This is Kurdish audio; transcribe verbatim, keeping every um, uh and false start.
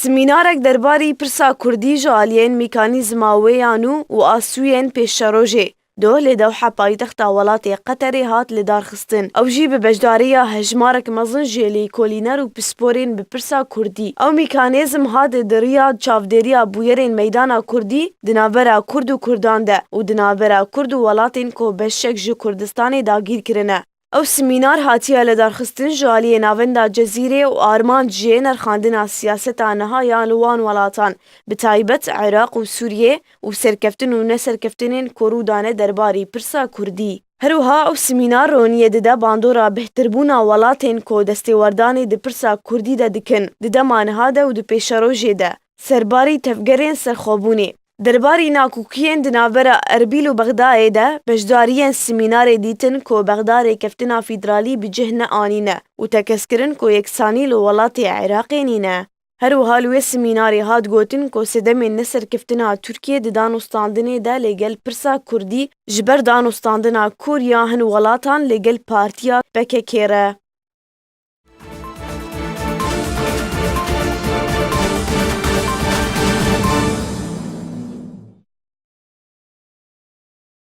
Semînarek derbarî pirsa kurdî ji aliyên mekanîzma wê ya nû û astûyên pêşerojê doh li Dewha paytexta welatê Qeterê hat lidarxistin. Ew jî bi beşdariya hejmarek mezin ji lêkolîner û pisporên bi pirsa kurdî. Ew mekanîzm hat di riya çavdêriya bûyerên meydana kurdî di navbera kurd û kurdan de û di navbera kurd û welatên ku beşek ji Kurdistanê dagîr kirine. Ew semînar hatiye lidarxistin ji aliyê Navenda Cezîrê û armanc jê nerxandina siyaseta niha ya li wan welatan, bi taybet Iraq û Sûriyê û serkeftin û neserkeftinên ku rû dane derbarî pirsa kurdî. Her wiha ew semînar roniyê dide bandora bihtirbûna welatên ku destêwerdanê di pirsa kurdî de dikin, di dema niha de û di pêşerojê de, serbarî tevgerên serxwebûnê. Derbarî nakokiyên di navbera Erbîl û Bexdayê de beşdariyên semînarê dîtin ku Bexda rêkeftina federalî bi cih neanîne û tekez kirin ku yeksanî li welatê Iraqê nîne. Her wiha li wê semînarê hat gotin ku sedemên neserkeftina Tirkiyê di danûstandinê de li gel pirsa kurdî ji ber danûstandina kûr ya hin welatan li gel partiya P K K re.